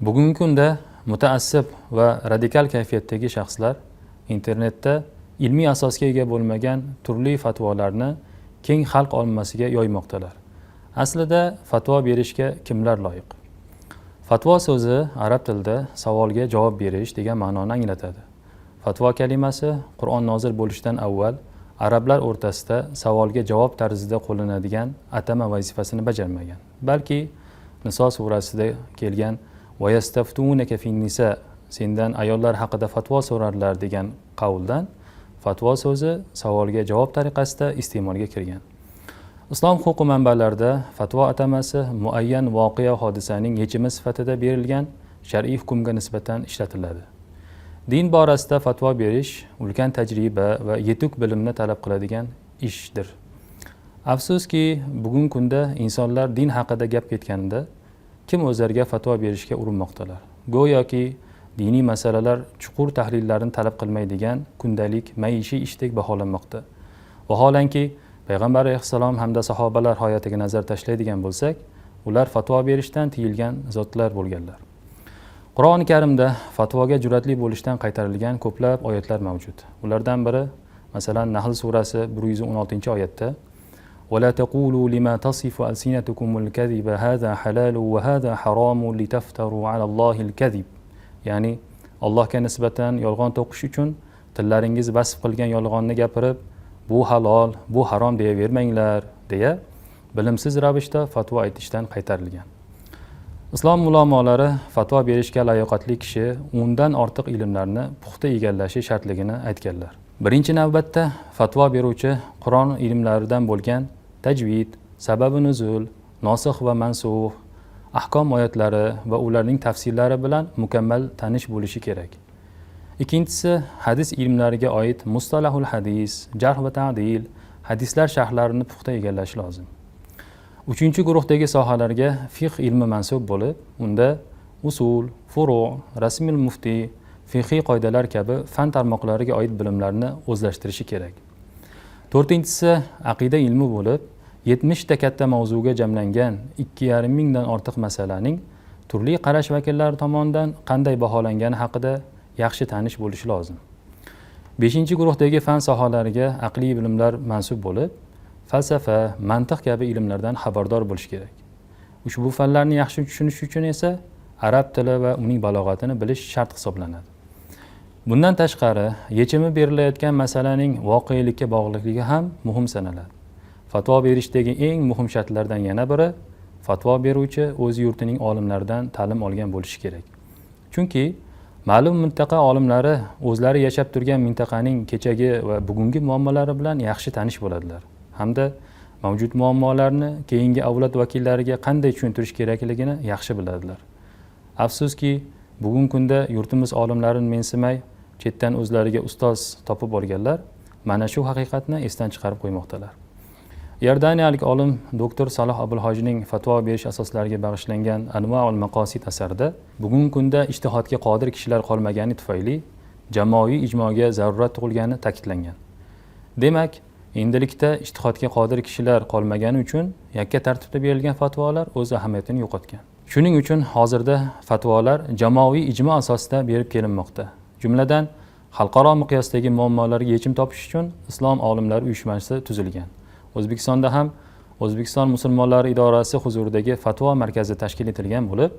Bugungi kunda mutaassib va radikal kayfiyatdagi shaxslar internetda ilmiy asosga ega bo'lmagan turli fatvolarni keng xalq ommasiga yoymoqdalar. Aslida fatvo berishga kimlar loyiq? Fatvo so'zi arab tilida savolga javob berish degan ma'noni anglatadi. Fatvo kalimasi Qur'on nozil bo'lishidan avval arablar o'rtasida savolga javob tarzida qo'llanadigan atama vazifasini bajarmagan, balki Niso surasida kelgan va yastaftunaka fin nisa, sendan ayollar haqida fatvo so'rarlar degan qavldan fatvo so'zi savolga javob tariqasida iste'molga kirgan. Islom huquqi manbalarida fatvo atamasi muayyan voqea hodisaning yechimi sifatida berilgan shar'iy hukmga nisbatan ishlatiladi. Din borasida fatvo berish ulkan tajriba va yetuk bilimni talab qiladigan ishdir. Afsuski, bugungi kunda insonlar din haqida gap ketganida kim o'zlariga fatvo berishga urinmoqdalar. Go'yoki diniy masalalar chuqur tahlillarni talab qilmaydigan kundalik maishiy ishdek baholanmoqda. Vaholanki, payg'ambar alayhissalom hamda sahobalar hayotiga nazar tashlaydigan bo'lsak, ular fatvo berishdan tiyilgan zotlar bo'lganlar. Qur'oni Karimda fatvoga jur'atli bo'lishdan qaytarilgan ko'plab oyatlar mavjud. Ulardan biri, masalan, Nahl surasi 116-oyatda: ولا تقولوا لما تصف ألسنتكم الكذب هذا حلال وهذا حرام لتفتروا على الله الكذب. Ya'ni Allohga nisbatan yolg'on to'qish uchun tillaringiz vasf qilgan yolg'onni gapirib, bu halol, bu harom deyavermanglar, deya bilimsiz ravishda fatvo aytishdan qaytarilgan. Islom ulamolari fatvo berishga layoqatli kishi 10dan ortiq ilmlarni puxta egallashi shartligini aytganlar. Birinchi navbatda fatvo beruvchi Qur'on ilmlaridan bo'lgan tajvid, sababi nuzul, nosih va mansux, ahkom oyatlari va ularning tafsirlari bilan mukammal tanish bo'lishi kerak. Ikkinchisi, hadis ilmlariga oid mustalahul hadis, jarh va ta'dil, hadislar sharhlarini puxta egallashi lozim. Uchinchi guruhdagi sohalarga fiqh ilmi mansub bo'lib, unda usul, furu, rasmil muftiy, fiqhiy qoidalar kabi fan tarmoqlariga oid bilimlarni o'zlashtirishi kerak. To'rtinchisi aqida ilmi bo'lib, 70 ta katta mavzuga jamlangan 2,5 mingdan ortiq masalaning turli qarash vakillari tomonidan qanday baholangani haqida yaxshi tanish bo'lishi lozim. Beshinchi guruhdagi fan sohalariga aqliy bilimlar mansub bo'lib, falsafa, mantiq kabi ilmlardan xabardor bo'lish kerak. Ushbu fanlarni yaxshi tushunish uchun esa arab tili va uning balog'atini bilish shart hisoblanadi. Bundan tashqari, yechimi berilayotgan masalaning voqelikka bog'liqligi ham muhim sanaladi. Fatvo berishdagi eng muhim shartlardan yana biri, fatvo beruvchi o'z yurtining olimlaridan ta'lim olgan bo'lishi kerak. Chunki ma'lum mintaqa olimlari o'zlari yashab turgan mintaqaning kechagi va bugungi muammolari bilan yaxshi tanish bo'ladilar hamda mavjud muammolarni keyingi avlod vakillariga qanday tushuntirish kerakligini yaxshi biladilar. Afsuski, bugungi kunda yurtimiz olimlarini mensimay, chetdan o'zlariga ustoz topib olganlar mana shu haqiqatni esdan chiqarib qo'ymoqdalar. Iordaniyalik olim doktor Saloh Abulhojining fatvo berish asoslariga bag'ishlangan Anvaul Maqosid asarida bugungi kunda ijtihodga qodir kishilar qolmagani tufayli jamoaviy ijmoga zarurat tug'ilgani ta'kidlangan. Demak, endilikda ijtihodga qodir kishilar qolmagani uchun yakka tartibda berilgan fatvolar o'z ahamiyatini yo'qotgan. Shuning uchun hozirda fatvolar jamoaviy ijmo asosida berib kelinmoqda. Jumladan, xalqaro miqyosdagi muammolarga yechim topish uchun Islom olimlari uyushmasi tuzilgan. O'zbekistonda ham O'zbekiston musulmonlari idorasi huzuridagi fatvo markazi tashkil etilgan bo'lib,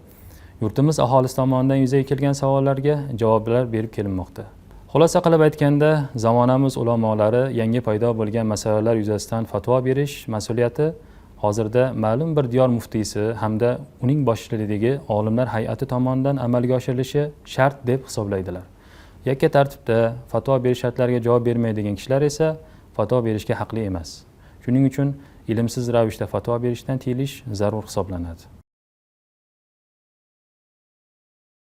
yurtimiz aholisi tomonidan yuzaga kelgan savollarga javoblar berib kelinmoqda. Xulosa qilib aytganda, zamonamiz ulamolari yangi paydo bo'lgan masalalar yuzasidan fatvo berish mas'uliyati hozirda ma'lum bir diyor muftiysi hamda uning boshchiligidagi olimlar hay'ati tomonidan amalga oshirilishi shart deb hisoblaydilar. Yakka tartibda fatvo berish shartlariga javob bermaydigan kishilar esa fatvo berishga haqli emas. Shuning uchun ilmsiz ravishda fatvo berishdan tiyilish zarur hisoblanadi.